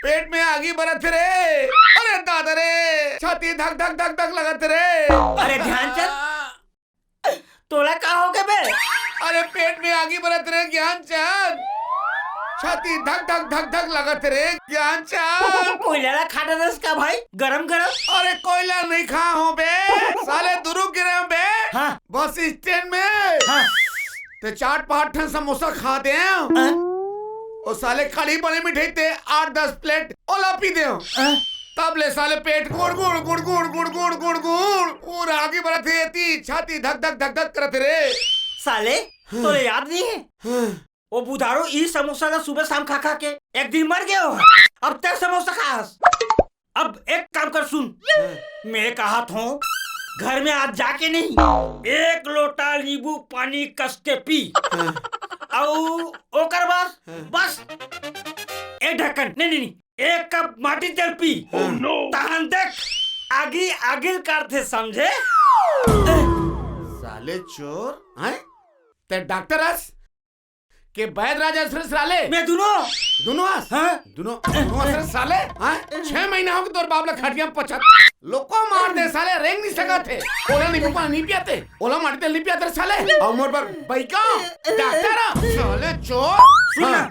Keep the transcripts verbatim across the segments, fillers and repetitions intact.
पेट में आगी बरत रे। अरे दादा रे, छाती धक धक धक धक लगत रे। अरे ध्यानचंद, तोला का हो गे बे? अरे पेट में आगी बरत रे ज्ञानचंद, छाती धक धक धक धक लगत रे ज्ञानचंद। कोयला ला खा डरस का भाई, गरम गरम? अरे कोयला नहीं खा हो बे, साले दुरुग गिरे हो बे। हाँ। बस स्टैंड में। हाँ। ते चार पाँच ठन समोसा खा दे। हाँ। ओ साले कड़ी बड़ी मिठाई ते आठ दस प्लेट ओला पी दे। हाँ। तब ले साले पेट गुड़ गुड़ गुड़ गुड़ गुड़ गुड़ गुड़ गुड़ पूरा आगी बरत हे, एती छाती धक धक धक धक करत हे रे। साले, हाँ। तोले याद नहीं है? हाँ। वो बुधारू ई समोसा ला सुबह शाम खा खा के एक दिन मर गयो। अब तक समोसा खास। अब एक काम कर सुन, हाँ। मैं कहा थो घर में आज जाके नहीं, एक लोटा नींबू पानी कस के पी। हाँ। अउ ओकर बाद हाँ। बस एक ढक्कन, नहीं, नहीं, नहीं, एक कप माटी तेल पी। हाँ। तहन देख, आगी आगिल काट थे, समझे? साले चोर, हैं? ते डॉक्टर अस के बैद राजा अस रे साले? मैं दुनो। दुनो अस? हाँ। दुनो, दुनो अस रे साले? हाँ? छह महीना हो गे तोर बाप ला खटिया में पचत। लोको मार दे साले, रेंग नहीं सकत हे। ओला नींबू पानी नहीं पियाते, ओला माटी तेल नहीं पियाते रे साले। अउ मोर बर बैका, डॉक्टर, साले चोर। सुन ना, हाँ।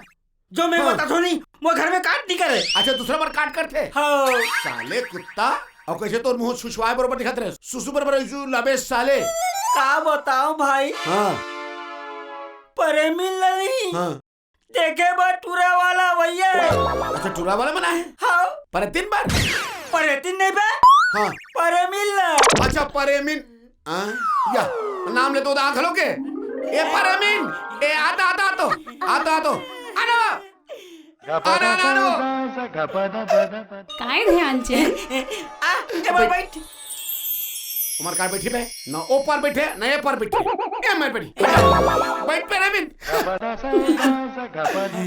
जो मैं हाँ। बता थो नहीं, वो घर में काट नहीं करे। अच्छा, दूसरा बार काट करथे? हाँ। साले कुत्ता, अउ कैसे तोर मुंह सुसवाए बरोबर दिखत रहे, सुसु बरोबर ऐसु लबे साले। का बताओ भाई? हाँ। परे मिल नहीं। हाँ। देखे बर टूरा वाला भैया। अच्छा, टूरा वाला मन आए? हाँ। परे दिन बर? परे दिन नहीं बे। हाँ। परे मिल। अच्छा, परे मिल। हाँ, या, नाम ले तो उदा आँख लोके। ए परमीन, ए आता, आता, आतो, आतो, आतो। अरे, अरे, अरे, अरे। काय ध्यान से? आ, ए भाई, बैठ। उमर काय बैठी बे? ना ओ पर बैठे, ना ए पर बैठे। ए मैं बैठी। बैठ परमीन।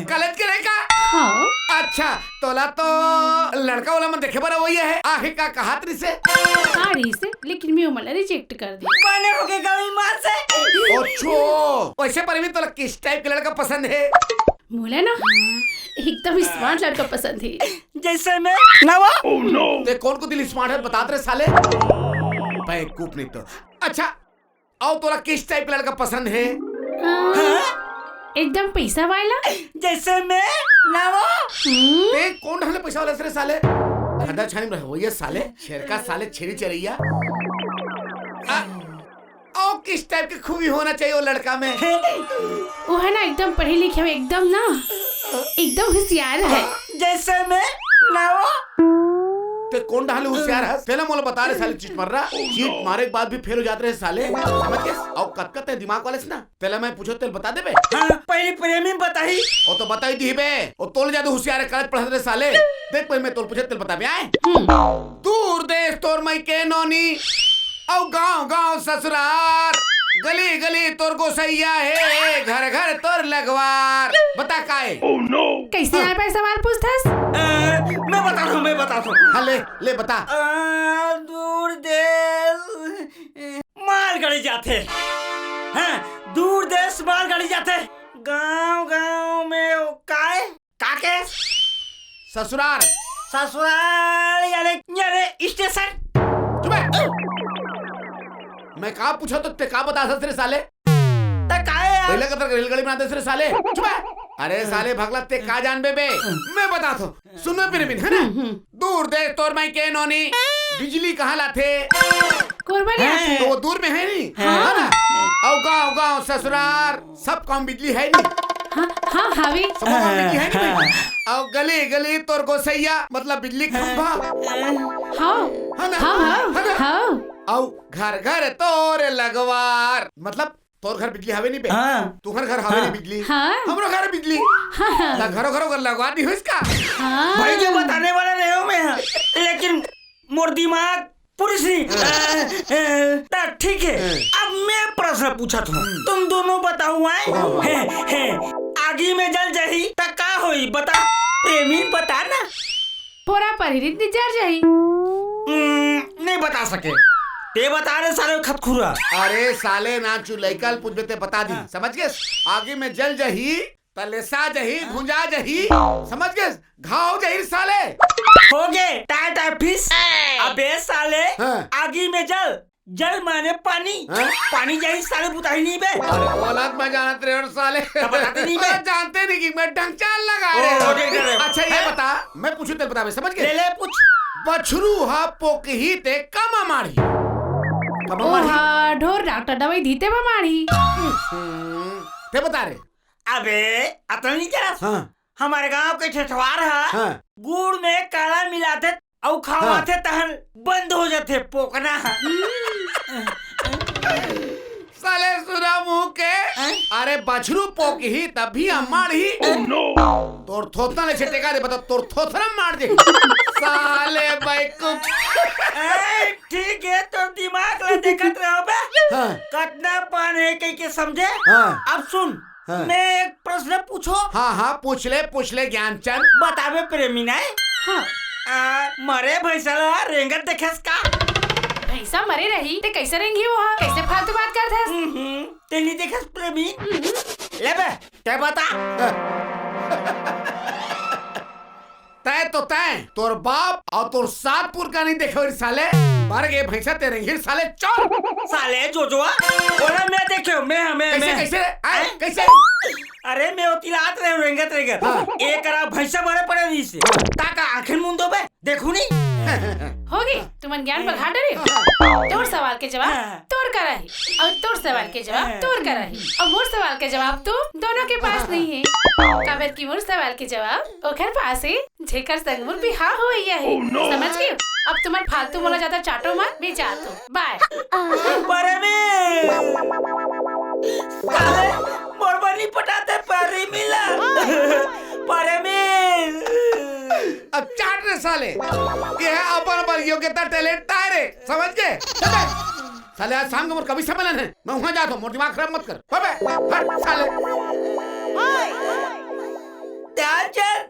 गलत के नहीं का? हाँ। अच्छा, तोला तो लड़का वाला मन देखे बर वही है। आखिर का कहात रही से? हाँ रही से, लेकिन मैं ओमन ला रिजेक्ट कर दी। बने हो के गई माँ से। ओछो, वैसे परवीन तोला किस टाइप के लड़का पसंद है? मोला ना एकदम स्मार्ट लड़का पसंद है। जैसे मैं नवा। ते कौन को दिल स्मार्ट है बता दे साले। बेवकूफ नहीं तो। अच्छा, अउ तोला किस टाइप के लड़का पसंद है? हाँ? एकदम पैसा वाला। जैसे मैं ना वो। हम्म। ते कौन ढाले पैसा वाला रे साले? धंधा छानी में रहो ये साले, शेर का साले छेरी चरैया। आ, अउ किस टाइप की खूबी होना चाहिए वो लड़का में? वो है ना एकदम पढ़े लिखे हुए, एकदम ना, एकदम होशियार है। जैसे मैं ना वो। ते कौन ढाले होशियार है? तेला मोला बता रे साले, चीट मार रहा। चीट मारे के बाद भी फेल हो जात रहे साले। समझ गेस? अउ कतका ते दिमाग वाले से ना। तेला मैं पूछो, तेल बता देबे? हाँ, पहली प्रेमी बताही। ओ तो बताई दी बे। ओ तोल ज्यादा होशियार है, कॉलेज पढ़त रहे साले। देख भाई, मैं तोल पूछे, तेल बताबे आए। दूर देश तोर मई के नोनी, अउ गांव गांव ससुरार, गली गली तोर गोसैया हे, घर घर तोर लगवार। बता काय? कैसे आए पे सवाल पूछथस? अ, मैं बता दूं, मैं बता दूं। हाँ, ले, ले बता। अ, दूर देश मालगाड़ी जाथे। हाँ, दूर देश मालगाड़ी जाथे। गांव गांव में वो काय? का के? ससुरार। ससुराल यानी, यानी स्टेशन। चुप है। मैं का पूछा तो ते का बता सकते रे साले? ते का है यार? पहले कतर रेलगाड़ी बनाते रे साले। चुप है। अरे साले भगला ते का जानबे बे? मैं बता तो। सुनो फिर बिन, है ना? दूर देश तोर मई के नोनी, बिजली कहाँ लाथे? कोरबा ले आथे। तो वो दूर में है नहीं? हाँ। है ना? अउ गाँव गाँव ससुरार, सब काम बिजली है नहीं? हाँ, हाँ, हावे। सब काम बिजली है नहीं? अउ गली गली तोर गोसैया, मतलब बिजली खंभा। हाँ। है ना? हाँ, हाँ, है ना? हाँ। अउ घर घर तोर लगवार, मतलब तोर घर बिजली हवे नहीं बे? हाँ। तुहर घर हवे हाँ। नहीं बिजली? हाँ। हमरो घर बिजली। हाँ। ता घरो घरो कर लगवा दी हो इसका। हाँ। भाई जो बताने वाला रहे हो मैं, लेकिन मोर दिमाग पूरी सी। हाँ। अ, अ, ता ठीक है। हाँ। अब मैं प्रश्न पूछा था। हम्म। तुम दोनों बताओ आए। हाँ। हैं, हैं। आगी में जल जाही ता का होई बता? प्रेमी बता ना। पोरा पर ही रीत जर जाही। हम्म, नहीं बता सके। ते बता रे साले खतखुरा। अरे साले ना चुलैकल पूछबे ते बता दी। हाँ। समझ गेस? आगी में जल जाही त लेसा जही, भुंजा जही, समझ गेस? घाव जही साले। हो गे, टाटा फिस। अबे साले, हाँ। आगी में जल, जल माने पानी। हाँ? पानी जही साले बुताही नहीं बे। अरे, औलाद मैं जानत रहे और साले। तब बताते नहीं बे। अरे, जानते नहीं कि मैं ढंग चाल लगा ओ, रहे हो। देख रहे हो। अच्छा, ये हैं? बता, मैं पूछू तेरे बता बे, समझ ले, गए? ले, पूछ। बछरू हा पोकही ते कमा मारही। कमा मारही? ओहा, ढोर डॉक्टर दवाई दी ते मारही। हम्म, ते बता रे। अबे, अतल नहीं जरा। हाँ। हमारे गांव के ठेठवार हा, हाँ। गुड़ में काला मिलाते अउ खावाथे हाँ। तहन बंद हो जाथे पोकना ह। साले सुरा मुंह के। हैं? अरे बछरू पोकही तभी अम्माड़ही। Oh no! तोर थोथना ले छेटेका दे बता, तोर थोथना मार दे। साले बैकुफ। ए, ठीक है, तो दिमाग ला देखत रहो बे। हाँ। कतना पान है कह के समझे? हाँ। अब सुन, हाँ। मैं एक प्रश्न पूछो। हाँ, हाँ, पूछ ले, पूछ ले, ज्ञानचंद। बताबे प्रेमी नाय? हाँ। आ, मरे भैंसा ला रेंगत देखेस का? भैंसा मरे रही, ते कैसे रेंगी वो हा? कैसे फालतू बात करत हस? हम्म, ते नहीं देखेस प्रेमी? ले बे, ते बता। तय तो तय, तोर बाप अउ तोर सात पुरखा नहीं देखे होही साले। मर गे भैंसा ते रेंगही साले चोर। साले जोजवा, ओला मैं देखे हों, मैं, मैं, कैसे, मैं। कैसे? आय, हैं? कैसे? अरे मैं ओती ला आत रहेंव रेंगत रेंगत। हाँ। एक करा भैंसा मरे पड़े रहिसे। हाँ। ताका आंखें मुंदो बे, देखूं नहीं। होगे, तुमन ज्ञान बघार डरे हो। तोर सवाल के जवाब हाँ। तोर करा हे, अउ तोर सवाल के जवाब हाँ। तोर करा हे, अउ मोर सवाल के जवाब तो दोनों के पास नहीं है। काबर कि मोर सवाल के जवाब ओखर पास है, जेकर संग मोर बिहाव होवइया हे। Oh no! समझ गेव? अब तुमन फालतू मोला ज्यादा चाटो मत, मैं जात हों। बाय। परवीन! साले, मोर बर नहीं पटाते परवीन ला। परवीन! अब चाट रे साले। ये हे अपन अपन योग्यता, talent ताय रे। समझ गे? चल बे। साले आज शाम को मोर कभी सम्मेलन है। मैं वहां जात हों, मोर दिमाग खराब मत कर। हो बे, हट साले। ध्यानचंद,